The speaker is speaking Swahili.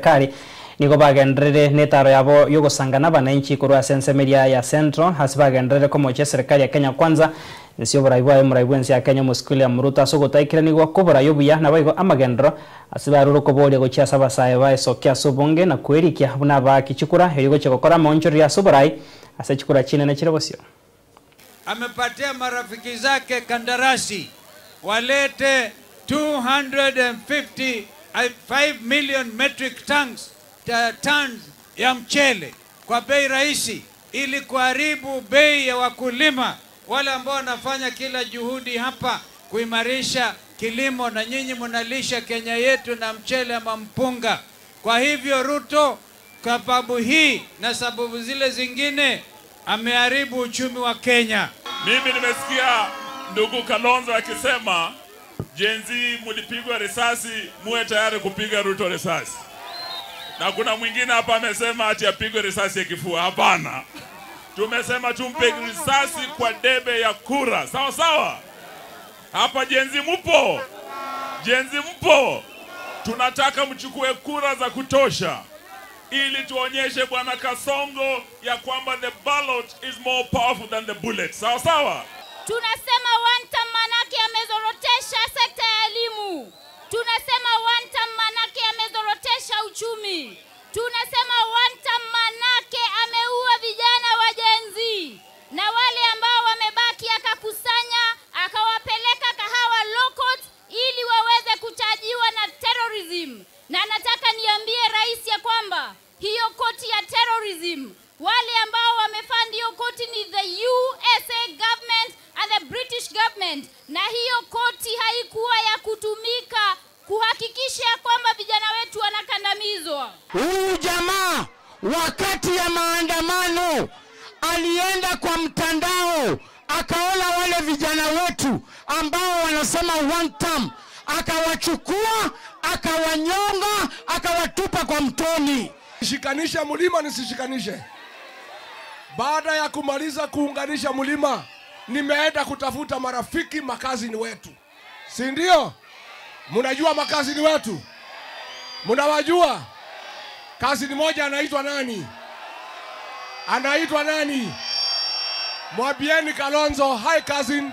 Serikali nigo bagenderere netaro yabo yogosangana bananchi korwa sensemeria ya Central hasi bagenderere komoche serikali ya Kenya Kwanza nsio buraibwa muraibwa nsi ya Kenya muskuli ya Muruta soko taikira nigo kobora yobuya nabaigo amagendro asibaruro koboria gochia sabasaye baesokia sobonge na kwerikia buna bakichikura erigo chekokora monchori ya soborai ase chikura chine na chirobosio. Amepatia marafiki zake kandarasi walete 255 million metric tons ya mchele kwa bei rahisi ili kuharibu bei ya wakulima wale ambao wanafanya kila juhudi hapa kuimarisha kilimo, na nyinyi mnalisha Kenya yetu na mchele ama mpunga. Kwa hivyo Ruto, kwa sababu hii na sababu zile zingine, ameharibu uchumi wa Kenya. Mimi nimesikia ndugu Kalonzo akisema Gen Z mlipigwa risasi, muwe tayari kupiga Ruto risasi. Na kuna mwingine hapa amesema ati apigwe risasi ya kifua. Hapana. Tumesema tumpe risasi kwa debe ya kura. Sawa sawa? Hapa Gen Z mpo? Gen Z mpo? Tunataka mchukue kura za kutosha ili tuonyeshe Bwana Kasongo ya kwamba the ballot is more powerful than the bullet. Sawa sawa? Tunasema one term manake amezorotesha sekta ya elimu. Tunasema one term manake amezorotesha uchumi. Tunasema one term manake ameua vijana wa Gen Z. Na wale ambao wamebaki akakusanya, akawapeleka Kahawa Law Court ili waweze kuchajiwa na terrorism. Na nataka niambie rais ya kwamba hiyo koti ya terrorism, wale ambao wamefund hiyo koti ni the USA government and the British government. Na hiyo koti haikuwa ya kutumika kuhakikisha kwamba vijana wetu wanakandamizwa. Huyu jamaa wakati ya maandamano alienda kwa mtandao akaona wale vijana wetu ambao wanasema one term, akawachukua, akawanyonga, akawatupa kwa mtoni. Shikanisha mlima nisishikanishe. Baada ya kumaliza kuunganisha mlima, nimeenda kutafuta marafiki makazini wetu. Si ndio? Mnajua makazini wetu? Mnawajua? Kazini moja anaitwa nani? Anaitwa nani? Mwambieni Kalonzo, hi cousin.